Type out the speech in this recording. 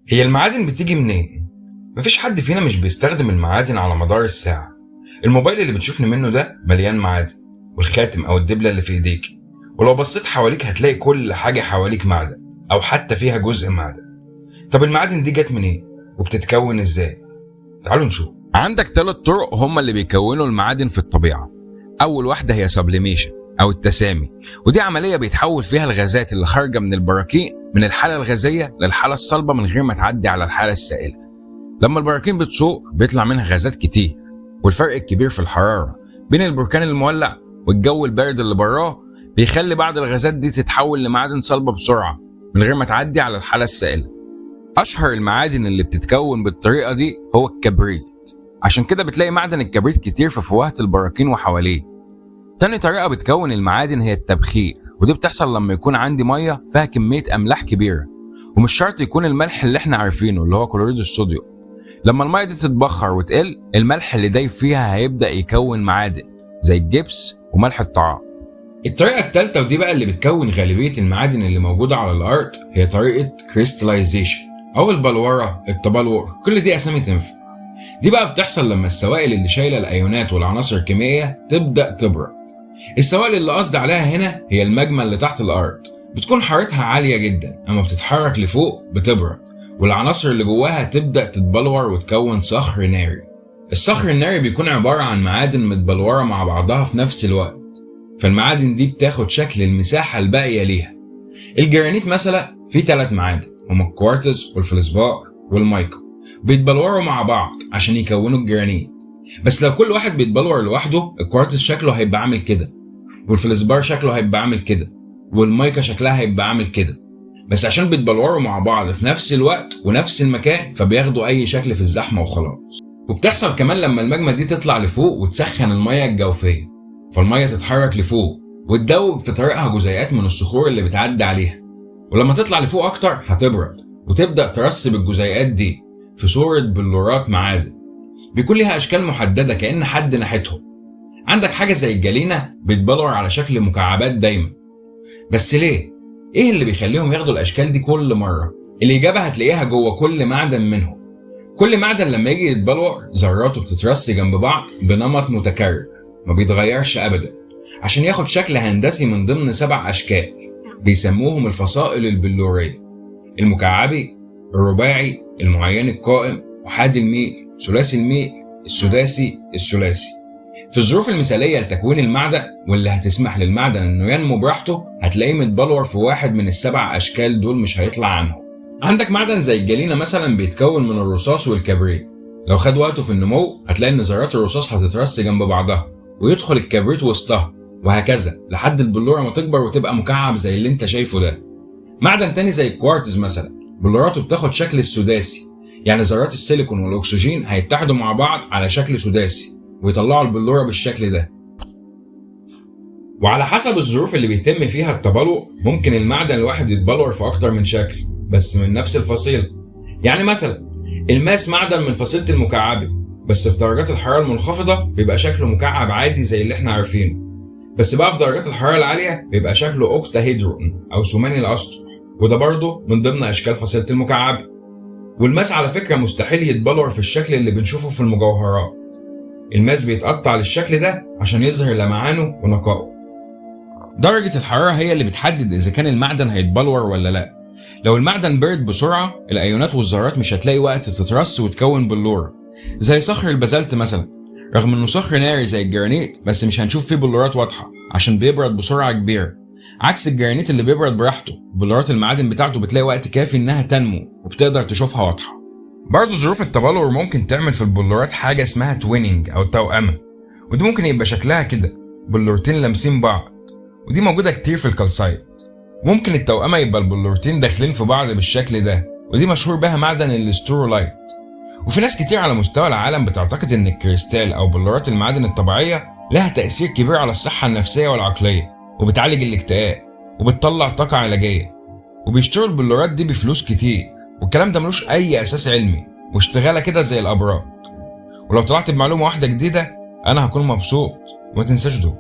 هي المعادن بتيجي منين؟ مفيش حد فينا مش بيستخدم المعادن على مدار الساعة. الموبايل اللي بتشوفني منه ده مليان معادن، والخاتم أو الدبلة اللي في إيديك، ولو بصيت حواليك هتلاقي كل حاجة حواليك معدن أو حتى فيها جزء معدن. طب المعادن دي جت منين؟ وبتتكون إزاي؟ تعالوا نشوف. عندك 3 طرق هما اللي بيكونوا المعادن في الطبيعة. أول واحدة هي sublimation أو التسامي، ودي عملية بيتحول فيها الغازات اللي خارجة من البراكين من الحالة الغازية للحالة الصلبة من غير ما تعدي على الحالة السائلة. لما البراكين بتسوق بيطلع منها غازات كتير، والفرق الكبير في الحرارة بين البركان المولع والجو البارد اللي براه بيخلي بعض الغازات دي تتحول لمعادن صلبة بسرعة من غير ما تعدي على الحالة السائلة. أشهر المعادن اللي بتتكون بالطريقة دي هو الكبريت، عشان كده بتلاقي معدن الكبريت كتير في فوهة البراكين وحواليه. تاني طريقة بتكون المعادن هي التبخير، ودي بتحصل لما يكون عندي مية فيها كمية أملاح كبيرة، ومش شرط يكون الملح اللي احنا عارفينه اللي هو كلوريد الصوديوم. لما المية دي تتبخر وتقل، الملح اللي دايب فيها هيبدأ يكون معادن زي الجبس وملح الطعام. الطريقة الثالثة، ودي بقى اللي بتكون غالبية المعادن اللي موجودة على الأرض، هي طريقة crystallization أو البلورة، التبلور، كل دي أسامي تنفع. دي بقى بتحصل لما السوائل اللي شايلة الأيونات والعناصر الكيميائية تبدأ تبرد. السوائل اللي قصدي عليها هنا هي الماجما اللي تحت الأرض، بتكون حرارتها عالية جدا، أما بتتحرك لفوق بتبرد، والعناصر اللي جواها تبدأ تتبلور وتكون صخر ناري. الصخر الناري بيكون عبارة عن معادن متبلورة مع بعضها في نفس الوقت، فالمعادن دي بتاخد شكل المساحة الباقية ليها. الجرانيت مثلا فيه 3 معادن، هما الكوارتز والفلسبار والمايكا، بيتبلوروا مع بعض عشان يكونوا الجرانيت. بس لو كل واحد بيتبلور لوحده، الكوارتز شكله هيبقى عامل كده، والفلسبار شكله هيبقى عامل كده، والمايكا شكلها هيبقى عامل كده. بس عشان بيتبلوروا مع بعض في نفس الوقت ونفس المكان، فبياخدوا اي شكل في الزحمة وخلاص. وبتحصل كمان لما الماجما دي تطلع لفوق وتسخن المية الجوفيه، فالميه تتحرك لفوق وتدوب في طريقها جزيئات من الصخور اللي بتعدي عليها، ولما تطلع لفوق اكتر هتبرد وتبدا ترسب الجزيئات دي في صوره بلورات معادن بيكون ليها اشكال محددة كأن حد نحتهم. عندك حاجة زي الجالينا بيتبلور على شكل مكعبات دايما، بس ليه؟ ايه اللي بيخليهم ياخدوا الاشكال دي كل مرة؟ الاجابة هتلاقيها جوه كل معدن منهم. كل معدن لما يجي يتبلور ذراته بتترص جنب بعض بنمط متكرر ما بيتغيرش ابدا، عشان ياخد شكل هندسي من ضمن 7 اشكال بيسموهم الفصائل البلوريه: المكعبي، الرباعي، المعين القائم، احادي الميل، ثلاثي الميل، السداسي، الثلاثي. في الظروف المثالية لتكوين المعدن واللي هتسمح للمعدن انه ينمو براحته، هتلاقيه متبلور في واحد من ال7 اشكال دول، مش هيطلع عنهم. عندك معدن زي الجالينا مثلا بيتكون من الرصاص والكبريت، لو خد وقته في النمو هتلاقي ان ذرات الرصاص هتترص جنب بعضها ويدخل الكبريت وسطها، وهكذا لحد البلوره ما تكبر وتبقى مكعب زي اللي انت شايفه ده. معدن تاني زي الكوارتز مثلا بلوراته بتاخد شكل السداسي، يعني ذرات السيليكون والاكسجين هيتحدوا مع بعض على شكل سداسي ويطلعوا البلوره بالشكل ده. وعلى حسب الظروف اللي بيتم فيها التبلور ممكن المعدن الواحد يتبلور في اكتر من شكل بس من نفس الفصيله. يعني مثلا الماس معدن من فصيلة المكعبي، بس في درجات الحرارة المنخفضة بيبقى شكله مكعب عادي زي اللي احنا عارفينه، بس بقى في درجات الحرارة العالية بيبقى شكله octahedron او ثماني الاسطح، وده برضه من ضمن اشكال فصيلة المكعبي. والماس على فكرة مستحيل يتبلور في الشكل اللي بنشوفه في المجوهرات، الماس بيتقطع للشكل ده عشان يظهر لمعانه ونقائه. درجة الحرارة هي اللي بتحدد إذا كان المعدن هيتبلور ولا لا. لو المعدن برد بسرعة، الأيونات والذرات مش هتلاقي وقت تترص وتكون بلورة، زي صخر البازلت مثلا، رغم إنه صخر ناري زي الجرانيت بس مش هنشوف فيه بلورات واضحة عشان بيبرد بسرعة كبيرة، عكس الجرانيت اللي بيبرد براحته، بلورات المعادن بتاعته بتلاقي وقت كافي إنها تنمو وبتقدر تشوفها واضحة. برضه ظروف التبلور ممكن تعمل في البلورات حاجة اسمها twinning أو توأمة، ودي ممكن يبقى شكلها كده بلورتين لامسين بعض، ودي موجودة كتير في ال calcite. ممكن التوأمة يبقى البلورتين داخلين في بعض بالشكل ده، ودي مشهور بها معدن ال staurolite. وفي ناس كتير على مستوى العالم بتعتقد ان الكريستال او بلورات المعادن الطبيعية لها تأثير كبير على الصحة النفسية والعقلية، وبتعالج الاكتئاب، وبتطلع طاقة علاجية، وبيشتروا البلورات دي بفلوس كتير، والكلام ده ملوش اي اساس علمي واشتغالة كده زي الابراج. ولو طلعت بمعلومة واحدة جديدة انا هكون مبسوط، وما تنساش دول.